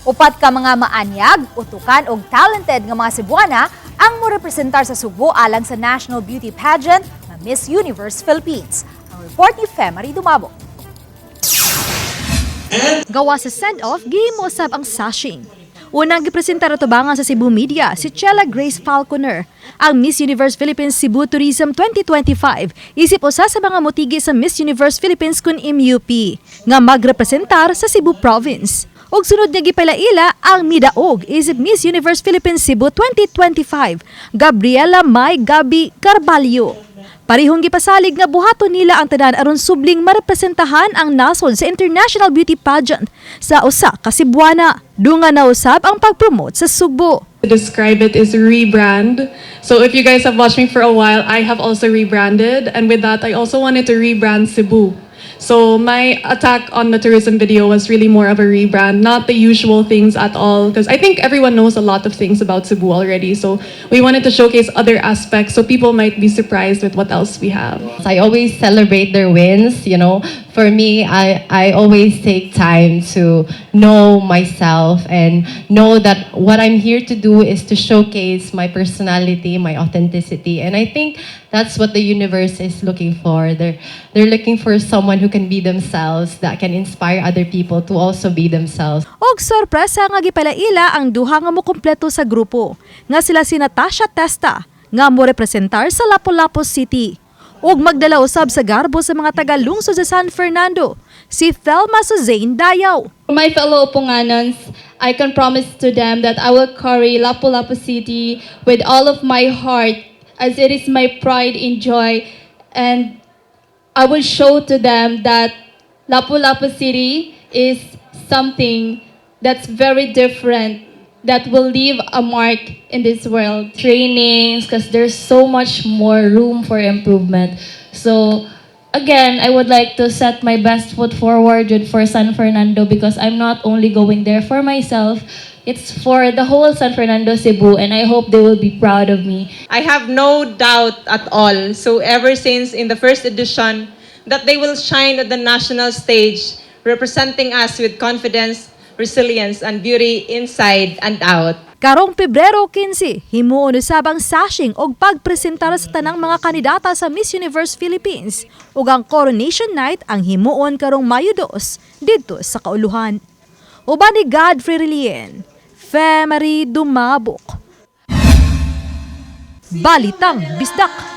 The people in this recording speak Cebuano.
Upat ka mga maanyag, utukan og talented nga mga Cebuana ang morepresentar sa Sugbo alang sa National Beauty Pageant nga Miss Universe Philippines. Ang report ni Femary Dumabo. Gawa sa send-off, gihimo usab ang sashing. Unang gipresentar atubangan sa Cebu Media si Chella Grace Falconer, ang Miss Universe Philippines Cebu Tourism 2025, isip usa sa mga mutigi sa Miss Universe Philippines kun MUP, nga magrepresentar sa Cebu Province. Ug sunod nga gipailaila ang midaog isip Miss Universe Philippines Cebu 2025, Gabriela May Gabi Carballo. Parihong gipasalig nga buhaton nila ang tanan aron subling marepresentahan ang nasod sa International Beauty Pageant sa usa ka Cebuana. Dunga na usab ang pag-promote sa Sugbo. To describe it is rebrand. So if you guys have watched me for a while, I have also rebranded. And with that, I also wanted to rebrand Cebu. So my attack on the tourism video was really more of a rebrand, not the usual things at all. Because I think everyone knows a lot of things about Cebu already. So we wanted to showcase other aspects so people might be surprised with what else we have. I always celebrate their wins. For me, I always take time to know myself and know that what I'm here to do is to showcase my personality, my authenticity. And I think that's what the universe is looking for. They're looking for someone who can be themselves, that can inspire other people to also be themselves. Og sorpresa nga gipailaila ang duha nga mokumpleto sa grupo, nga sila si Natasha Testa, nga mo representar sa Lapu-Lapu City. Ug magdala usab sa garbo sa mga taga-lungsod sa San Fernando, si Thelma Suzane Dayaw. For my fellow Uponganons, I can promise to them that I will carry Lapu-Lapu City with all of my heart, as it is my pride and joy. And I will show to them that Lapu-Lapu City is something that's very different, that will leave a mark in this world. Trainings because there's so much more room for improvement. So again, I would like to set my best foot forward for San Fernando because I'm not only going there for myself, it's for the whole San Fernando, Cebu, and I hope they will be proud of me. I have no doubt at all. So ever since in the first edition, that they will shine at the national stage, representing us with confidence, resilience, and beauty inside and out. Karong Pebrero 15, himuon usab ang sashing og pagpresentar sa tanang mga kandidata sa Miss Universe Philippines ug ang Coronation Night ang himuon karong Mayo 2 didto sa Kauluhan. Uban ni Godfrey Relien, Femery Dumabok. Balitang Bisdak.